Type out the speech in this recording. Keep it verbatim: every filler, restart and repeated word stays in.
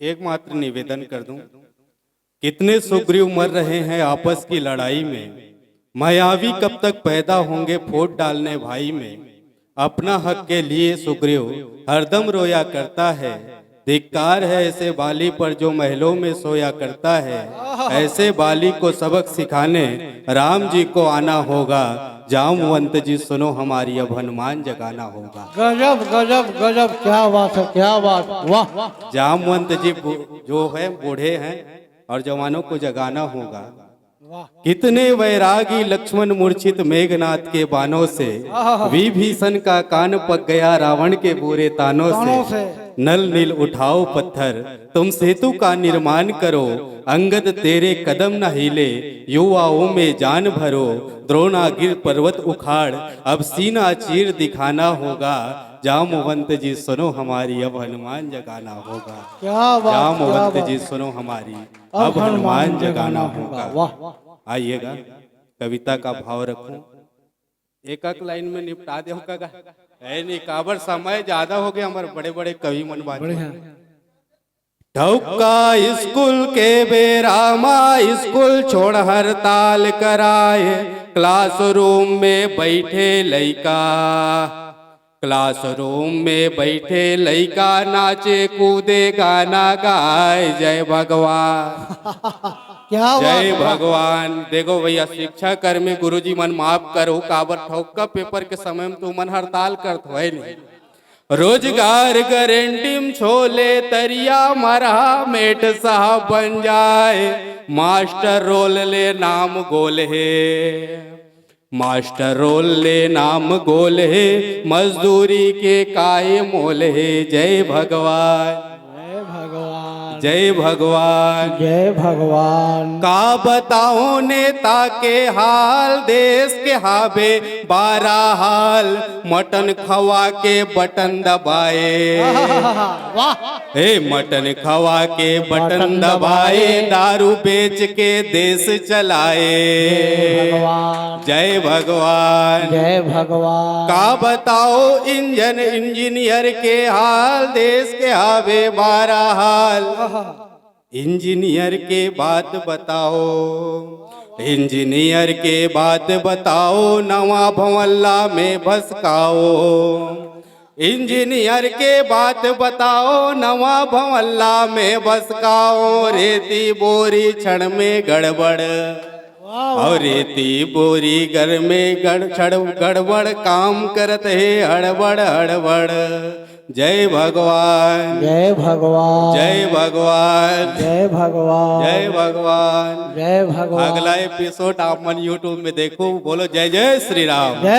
एकमात्र निवेदन कर दूं, कितने सुग्रीव मर रहे हैं आपस की लड़ाई में। मायावी कब तक पैदा होंगे फूट डालने भाई में। अपना हक के लिए सुग्रीव हरदम रोया करता है। धिक्कार है ऐसे बाली पर जो महलों में सोया करता है। ऐसे बाली को सबक सिखाने राम जी को आना होगा। जामवंत जी सुनो हमारी, अब हनुमान जगाना होगा। गजब, गजब, गजब, क्या बात है, क्या बात, वाह। जामवंत जी बु- जो है बूढ़े हैं और जवानों को जगाना होगा। वाह। कितने वैरागी लक्ष्मण मूर्छित मेघनाथ के बाणों से, विभीषण का कान पक गया रावण के बुरे तानों तानों से। से। नल नील उठाओ पत्थर, तुम सेतु का निर्माण करो। अंगद तेरे कदम न हिले, युवाओं में जान भरो। द्रोणागिर पर्वत उखाड़, अब सीना चीर दिखाना होगा। जामवंत जी सुनो हमारी, अब हनुमान जगाना होगा। क्या बात, क्या जामवंत बात। जी सुनो हमारी, अब हनुमान जगाना होगा। वाह। आइएगा, कविता का भाव रखूं, एक एक लाइन में निपटा दे का। है नहीं, काबर समय ज्यादा हो गया, हमारे बड़े बड़े कवि मन बात। बढ़िया। ठौका स्कूल के बेरा मा स्कूल छोड़ हड़ताल कराए। क्लासरूम में बैठे लइका, क्लासरूम में बैठे लइका नाचे कूदे गाना गाए। जय भगवान। क्या बात, जय वाह। भगवान। देखो भैया, शिक्षा कर्मी गुरुजी मन माफ करो, काबर ठौका पेपर के समय में तुमन हड़ताल करत हो, है नहीं? रोजगार गारंटी में छोले तरिया मरहा मेट साहब बन जाए। मास्टर रोल ले नाम गोल हे, मास्टर रोल ले नाम गोल हे। मजदूरी के काय मोल हे। जय भगवान, जय भगवान। जय भगवान। जय भगवान। का बताओ नेता के हाल, देश के हावे बारा हाल। मटन खवा के बटन दबाए, वाह। हे मटन खवा के बटन दबाए, दारू बेच के देश चलाए। भगवान। जय भगवान। जय भगवान। का बताओ इंजन इंजीनियर के हाल, देश के हावे बारा हाल। इंजीनियर के बात बताओ, इंजीनियर के बात बताओ, नवा भंवल्ला में भसकाओ। इंजीनियर के बात बताओ, नवा भंवल्ला में भसकाओ। रेती बोरी क्षण में गड़बड़, और रेती बोरी घर में गड़-, छड़-, गड़बड़ काम करत हे हड़बड़ हड़बड़। जय भगवान, जय भगवान। जय भगवान, जय भगवान। जय भगवान। जय भगवान। अगला एपिसोड आप मन YouTube में देखो, बोलो जय जय श्री राम। जय